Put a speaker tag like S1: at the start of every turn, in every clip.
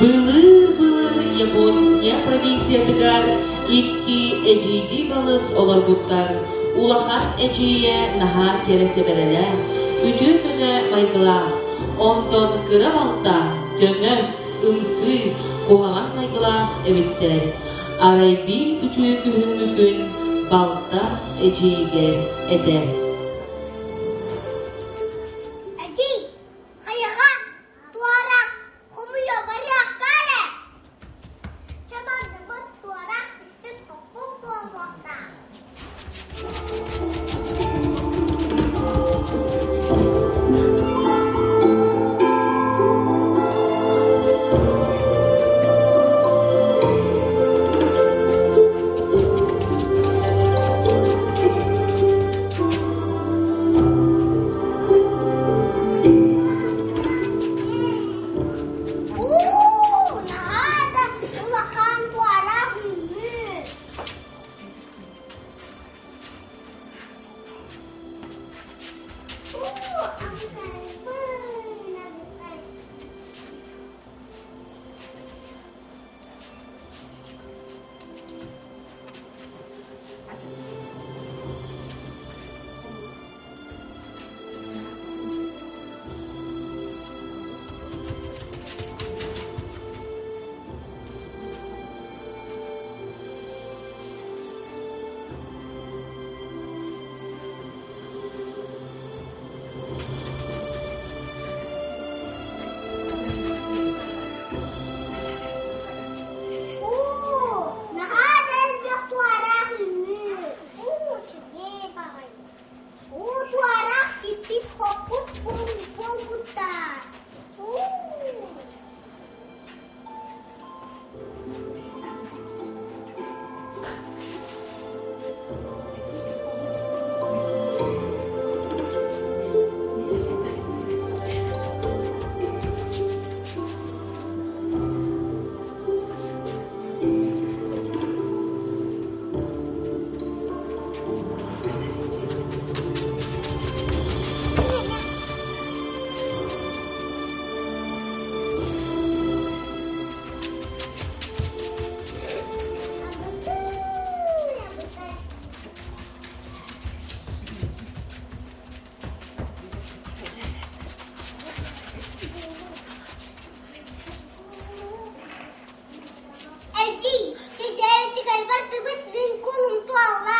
S1: Былыр-былыр Япония провинциятыгар икки эдьиийдии балыс олорбуттар. Улахан эдьиийэ наһаа кэрэ сэбэрэлээх, үтүө көнө майгылаах, онтон кыра балта көҥөс, ымсыы, куһаҕан майгылаах эбиттэр. Арай биир үтүө күһүҥҥү күн балта эдьиийигэр этэр:
S2: Эдьиий, хайаҕа туорах хомуйа барыахха эрэ. Чабардыбыт туорах сиппит хоппут буолуохтаах. Уу, наһаа да улахан туорах үүммүт. Уу, абытайбын, абытай. Уу, наһаа да элбэх туораах үүммүт. Уу, үчүгэй баҕайы. Уу, туораах сиппит-хоппут буолбуттар. Уу. Эдьиий, чэйдээбитигэр бардыбыт, мин кулум туолла.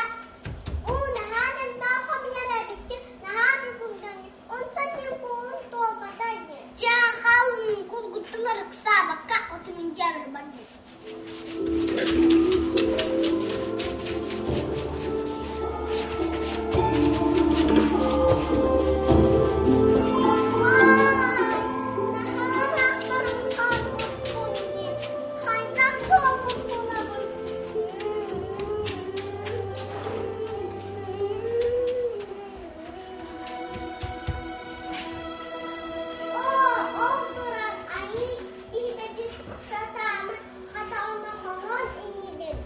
S2: Уу, наһаа да элбэх хомуйар эбиккин, наһаа да курданньы. Онтон мин куулум туолбата ини. Дьэ, хаалын кулгуттулар ыксаабакка, оту мин дьиэбэр бардым. Хайдах суолбун булабын? Оо, ол туран айыы иһитэ сатаама хата онно хонуон инибин.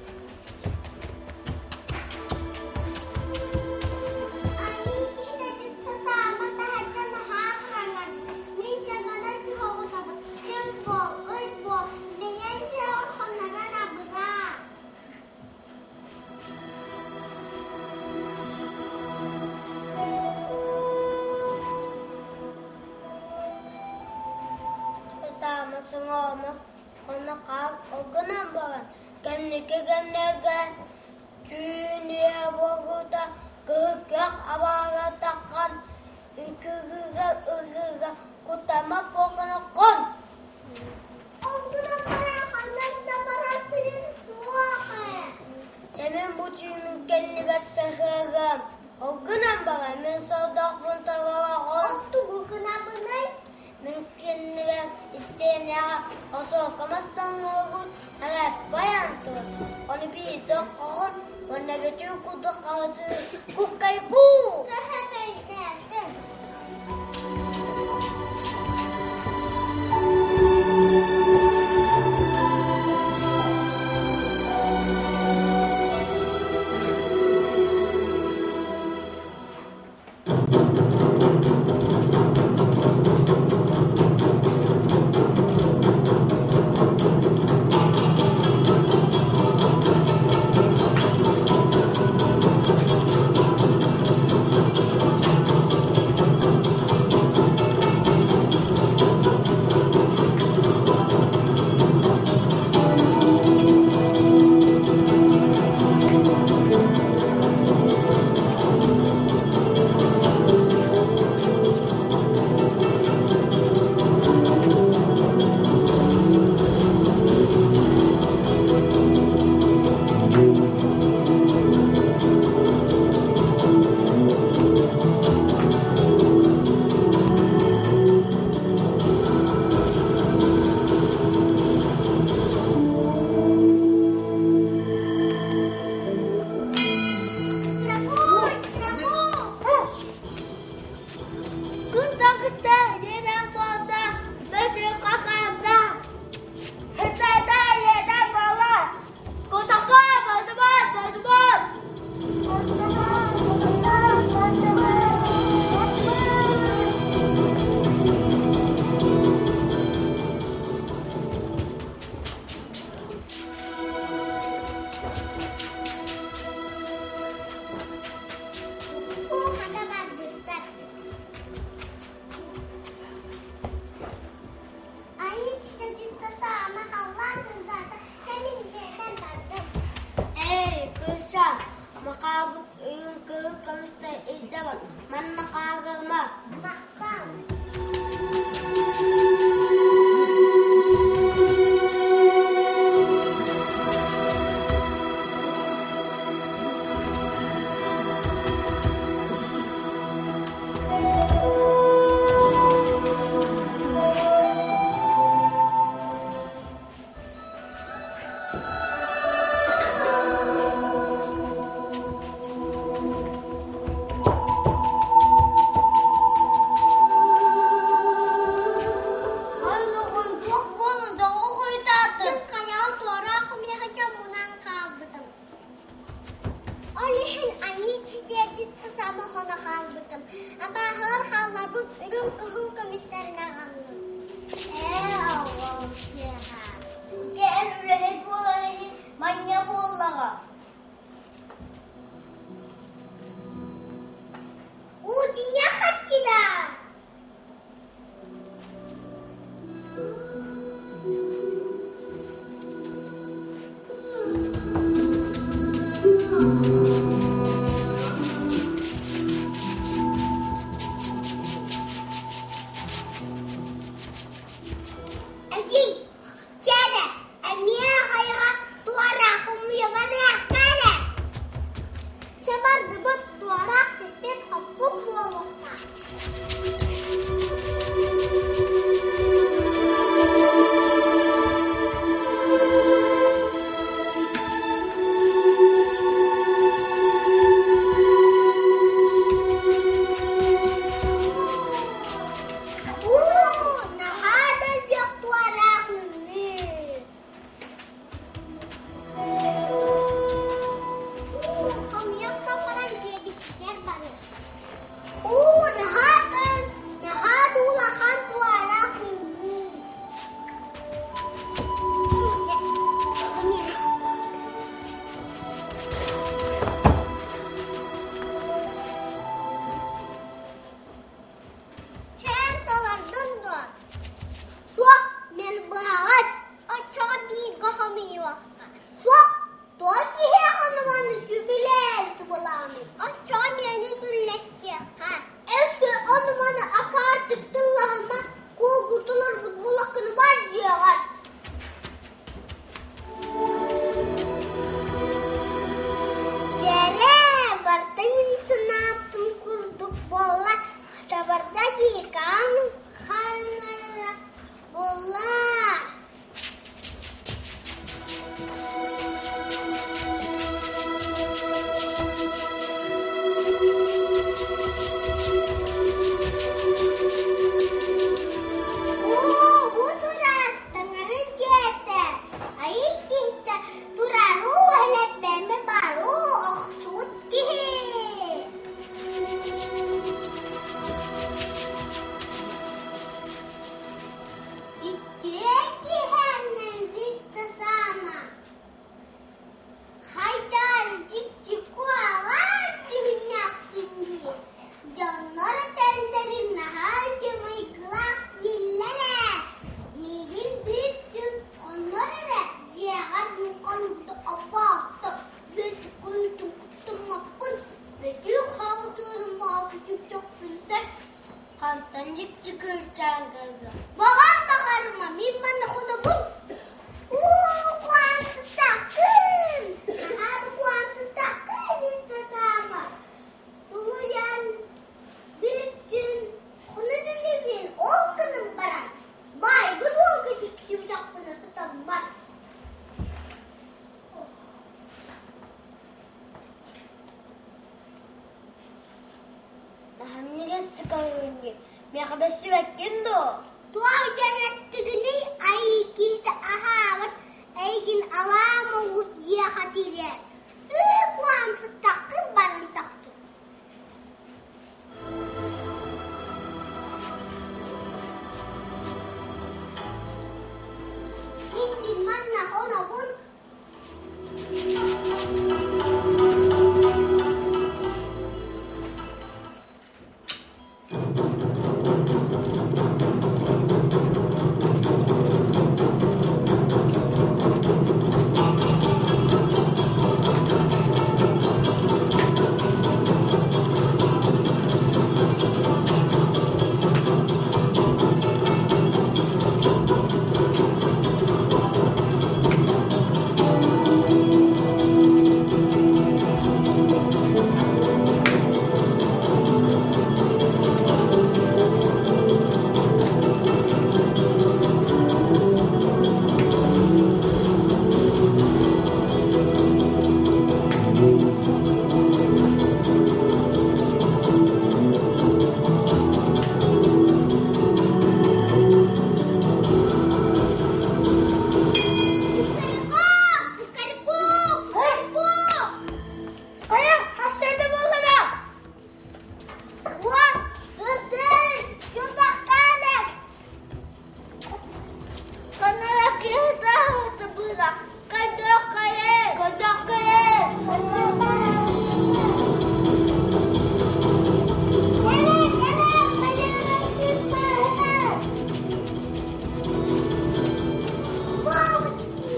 S2: Айыы иһитэ сатаама таһырдьа наһаа хараҥар. Мин дьаданар киһи оҕотобун. Күн буол, ый буол, бэйэҥ дьиэҕэр хонорон абыраа. Ытаама сыҥаама хоно хаал ол гынан баран кэнники кэмнэргэ түүн үөһэ буолуута Кыһыкках абааһыга таххан, үҥкүүгэ ырыыга куттаммат буолхаҥҥын. Ол гынан баран ханна да барар сирим суох ээ. Чэ мин бу түүммүн кэллибэт саһыарыам. Ол гынан баран мин сордоохпун толороҕун. Ол тугу гынабыный? Мин кэннибэр истиэнэҕэ осуолка мастанныгын араппайан тур. Ону биирдэ оххоҕун уонна бөтүүк курдук хаһытыы куккайкуу! Сөһөпөйдөтүм. Күн тахыста, иэдээн буолла, бөтү хахаанда. Хытата иэдээн буолла. Кутака бадыбар, бадыбар. Хата барбыттар. Айыы киһитэ саама халлаан сырдаата, кэлин дьиэтэн бардым. Эй, кыысчаан, макаабыт ыйын кыһыл көмүстэ илдьэ бар, манна хаагыма. Махтал. Туох буолан тоҕо хойутаатын? Хайаҕа туораах миэхэ мунан хаалбытым. Ол иһин айыы китиэтит сама хоно хаалбытым. Абааһылар хаалларбыт үрүҥ кыһыл көмүстэрин аҕаллым. Ээ, оҕом сыаха. Ити эн үлэһит буолар иһин манньа буоллаҕа. Уу дьиҥэ хаччыда! Эдьиий, чээрэ, эмиэ хайаҕа туораах умуйа барыахха эрэ. Чэ бардыбыт, туораах сиппит хоппут буолуохтаах. Дьикчи кыысчаан кэллэ. Баҕар баҕарыма, мин манна хонобун. Уу, куансытаккын! Наһаа да куансытаккын сатаама. Тулуйан бүтүн хонон инибин ол гынан баран баайбыт уолга тиксибэтэхпинэ сатаммат. Наһаа Миэхэ бэссибэккин дуо? Туох дьэрэттигиний айыы киһитэ аһаабат эйигин алаа моҕус диэхэ тиийэр. Ыы куһаҕан сыттаххын баран тахтын. Мин манна хонобун. Кукареку! Кукареку! Кукареку! Хайа, хассарда буоллана? Уон, ырдыр, дьуллахтаанак! Канара кыһытаабыта быра, кайдах кайы, кайдах кайы! Кэлэ, кэлэ, кэлэ, Мамочки!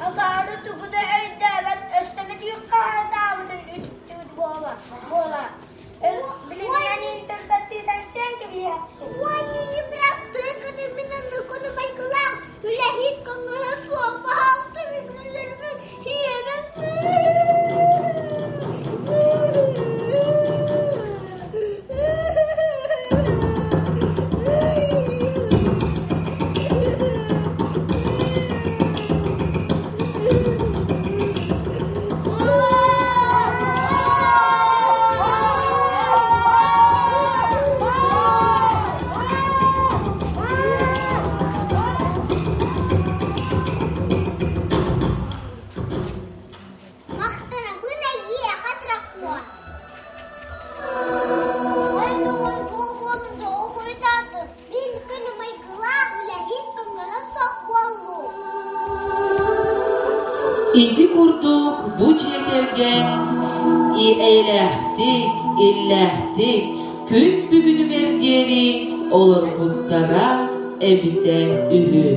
S2: Акаары тугу да өйдөөбөт, өссө хаһыытаабытын үтүктүбүт буола буола. Билигин интернеттиитэн кэбиһээхпин. Ой, мини простой, именно майгылаах үлэһит көҥүлэ суох баһаалта мүгүллэрбин Махтанабын эйиэхэ дракон. Мин күн майгылаах үлэһит көҥөрө суох буоллум.
S1: Ити курдук бу дьиэ кэргэн эйэлээхтик, иллээхтик күн бүгүнүгэр диэри олорбуттара эбитэ үһү.